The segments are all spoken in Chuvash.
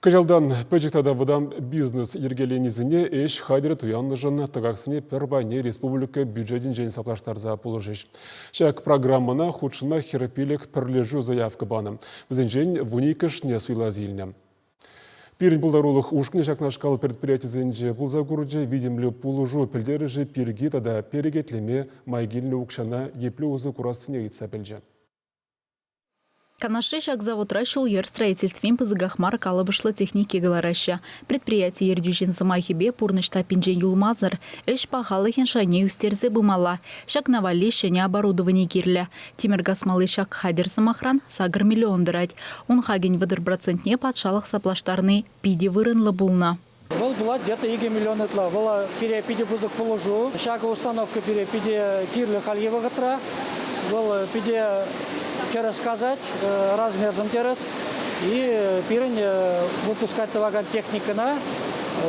Кӑҫалтан пӗчӗк тата вӑтам бизнес йӗркеленисене ӗҫ хатӗрӗ туяннӑшӑн тӑкаксене пӗр пайне республика бюджетӗнчен саплаштарса пулӑшӗҫ. Ҫак программӑна хутшӑнма 45 пӗрлешӳ заявка панӑ. Вӗсенчен вуниккӗшне суйласа илнӗ. Пирӗн пултарулӑх ушкӑнӗ ҫакнашкал предприятисенче пулса курчӗ, витӗмлӗ пулӑшу пӗлтерӗшӗ пирки тата перекетлеме май килнӗ укҫана епле усӑ курассине ыйтса пӗлчӗ. Канашри ҫак заводра ҫул-йӗр строительствин пысӑках мар калӑпӑшлӑ техники кӑлараҫҫӗ. Предприяти ертӳҫин сӑмахӗпе пурнӑҫ таппинчен юлмасӑр ӗҫ пахалӑхӗн шайне ӳстерсе пымалла. Ҫакна валли ҫӗнӗ оборудовани кирлӗ. Тимӗр касмалли ҫак хатӗр, сӑмахран, 8 миллион тӑрать. Ун хакӗн 30 процентне патшалӑх саплаштарни питӗ вырӑнлӑ пулнӑ. Вӑл пулать где-то 2 миллион ытла. Вӑл пире питӗ пысӑк пулӑшу. Ҫакӑ установка пире питӗ кирлӗ хальхи вӑхӑтра. Вӑл питӗ тӗрӗс касать, размерсем тӗрӗс. И пирӗн выпускать тӑвакан техникӑна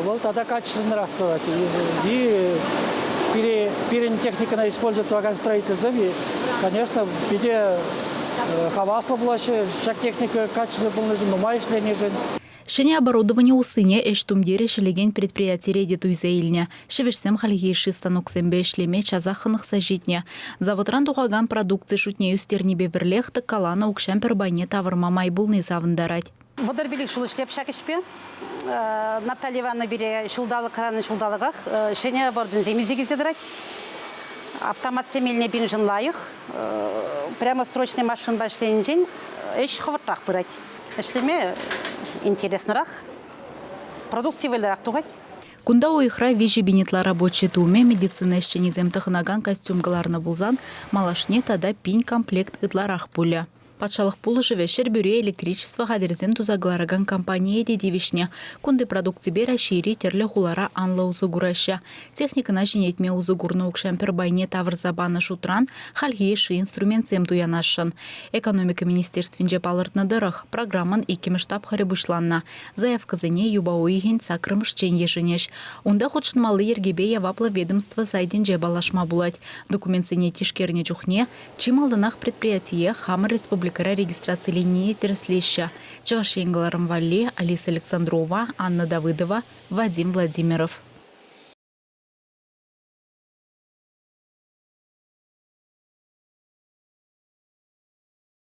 вӑл тата качественнӑрах тӑвать. И пире, пирӗн техникӑна использовать тӑвакан строительсем, конечно, питӗ хаваслӑ пулаҫҫӗ. Ҫак техника качественный пулнишӗн, нумай ӗҫленишӗн. Ҫӗнӗ оборудовани уссине ӗҫ тумтирӗ ҫӗлекен предприятире те туйса илнӗ. Ҫӗвӗҫсем хальхи йышши станоксемпе ӗҫлеме часах хӑнӑхса ҫитнӗ. Заводран тухакан продукци шутне ӳстернипе пӗрлех тӑккаланӑ укҫан пӗр пайне тавӑрма май пулни савӑнтарать. 35 ҫул ӗҫлеп ҫак ӗҫпе. Наталья Ивановна пире ҫулталӑкран ҫулталӑках ҫӗнӗ оборудованисем илсе килсе тӑрать. Автоматсем илни пирӗншӗн лайӑх. Прямо срочный машинпа ӗҫленинчен ӗҫ хӑвӑртрах пырать. Ӗҫлеме интереснӑрах, продукци вӑйлӑрах тухать. Кунта уйӑхра 3 000 ытла рабочи тумӗ, медицина ӗҫченӗсем тӑхӑнакан костюм кӑларнӑ пулсан малашне тата пин комплект ытларах пулӗ. Патшалӑх пулӑшӑвӗ Ҫӗрпӳре электричество хатӗрӗсем туса кӑларакан компание те тивӗҫнӗ. Кунти продукципе Раҫҫейри тӗрлӗ хулара анлӑ усӑ кураҫҫӗ. Техникӑна ҫӗнетме усӑ курнӑ укҫан пӗр пайне тавӑрса панӑ шутран хальхи йышши инструментсем туянасшӑн. Экономика министерствинче палӑртнӑ тӑрӑх, программӑн иккӗмӗш тапхӑрӗ пуҫланнӑ. Заявкӑсене юпа уйӑхӗн саккӑрмӗшчен йышӑнӗҫ. Унта хутшӑнмалли йӗркепе яваплӑ ведомство сайтӗнче паллашма пулать. Документсене тишкернӗ чухне чи малтанах предприятие хамӑр республикӑра регистрациленине тӗрӗслеҫҫӗ. Чӑваш Ен кӑларӑм валли Алиса Александрова, Анна Давыдова, Вадим Владимиров.